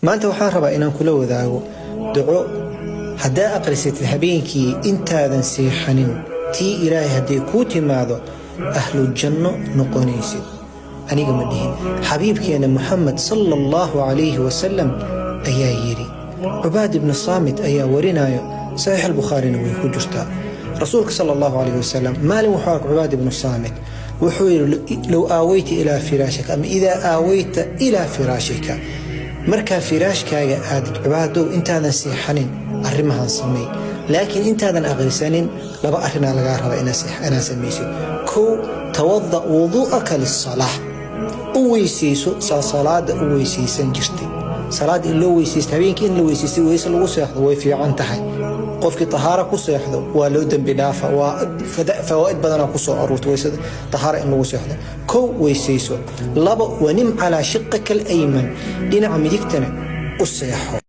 Maanta waxaan rabaa inaan kula wadaago duco haddaa aqrisatid habeenkii intaadan seexanin, tii Ilaahay hadday kuu timaado ahlu janno noqonaysid. Aniga ma dhihin, xabiibkeena Muxamed sala Allahu calayhi wasalam ayaa yidhi. Cubaad ibnu Saamit ayaa warinayo, Saxiix Albukhaarina way ku jirtaa. Rasuulka sala Allahu calayhi wasalam maalin wuxuu arkay Cubaad ibnu Saamit. Wuxuu yidhi: "Low aawayta ilaa firaashika ama idaa aawayta ilaa firaashika," markaa firaashkaaga aadid, Cubaadow, intaadan seexanin arrimahan samey. Laakiin intaadan aqrisanin laba arrinaa lagaa rabaa inaad samaysid. Kow, tawada wuduu'aka lisalaa, u weysayso saa salaada u weysaysan jirtay. Salaada in loo weysaysto, habeenkii in la weysaystay, weyse lagu seexdo way fiican tahay. Qofkii tahaara ku seexdo waa loo dembi dhaafa. Waa fawaa'id badanaa ku soo aruurta weysada tahaara in lagu seexdo. Kow, weysayso. Labo, wanim calaa shiqaka alayman, dhinaca midigtana u seexo.